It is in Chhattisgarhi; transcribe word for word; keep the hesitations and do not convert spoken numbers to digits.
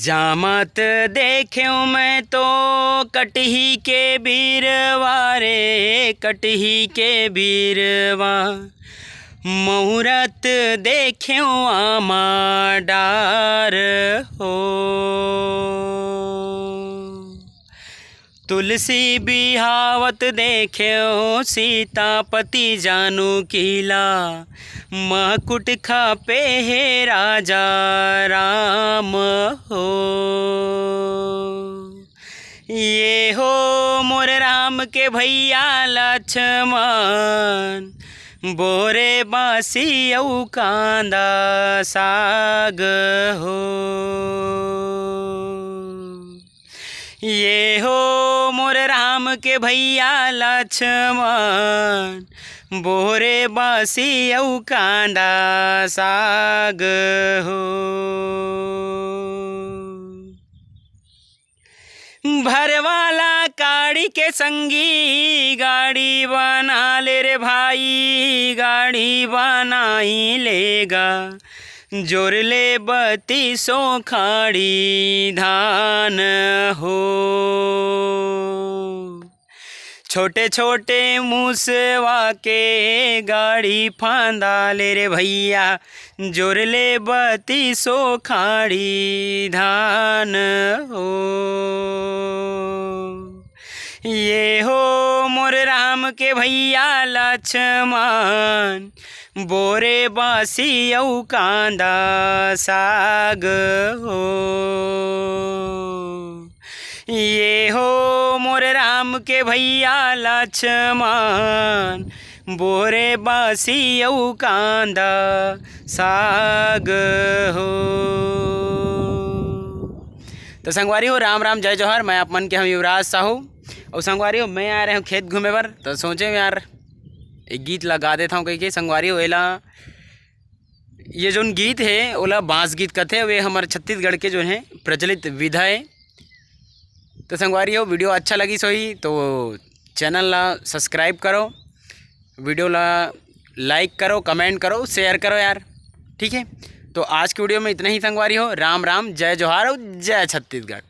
जामत देखेंव मैं तो कटही के बीरवा रे, कटही के बीरवा, मुहूर्त देखेंव आमा डार हो। तुलसी बिहावत देखेंव सीतापति जानू किला, मकुट खपे हे राजा राम हो। ये हो मोर राम के भैया लक्ष्मण, बोरे बांसी अउ कांदा साग हो। ये हो मोर राम के भैया लक्ष्मण, बोरे बांसी अउ कांदा साग हो। भरवाला काड़ी के संगी गाड़ी बना ले रे भाई, गाड़ी बनाई लेगा, जोर ले बत्तीसों खाड़ी धान हो। छोटे छोटे मुसवा के गाड़ी फांदा ले रे भैया, जोर ले बत्तीसों खाड़ी धान हो। ये हो मोर राम के भैया लक्ष्मण, बोरे बांसी अउ कांदा साग हो। ये हो मोर राम के भैया लक्ष्मण, बोरे बांसी अउ कांदा साग हो। तो संगवारी हो, राम राम, जय जोहार। मैं आप मन के हम युवराज साहू। और संगवारी हो, मैं आ रहे हूँ खेत घूमे बर, तो सोचे यार एक गीत लगा देता हूँ कह के। संगवारी हो, एला, ये जोन गीत है ओला बांस गीत कथे, वे हमर छत्तीसगढ़ के जो है प्रचलित विधा है। तो संगवारी हो, वीडियो अच्छा लगिस होही तो चैनल ला सब्सक्राइब करो, वीडियो ला लाइक करो, कमेंट करो, शेयर करो यार, ठीक है। तो आज की वीडियो में इतना ही संगवारी हो। राम राम, जय जोहार और जय छत्तीसगढ़।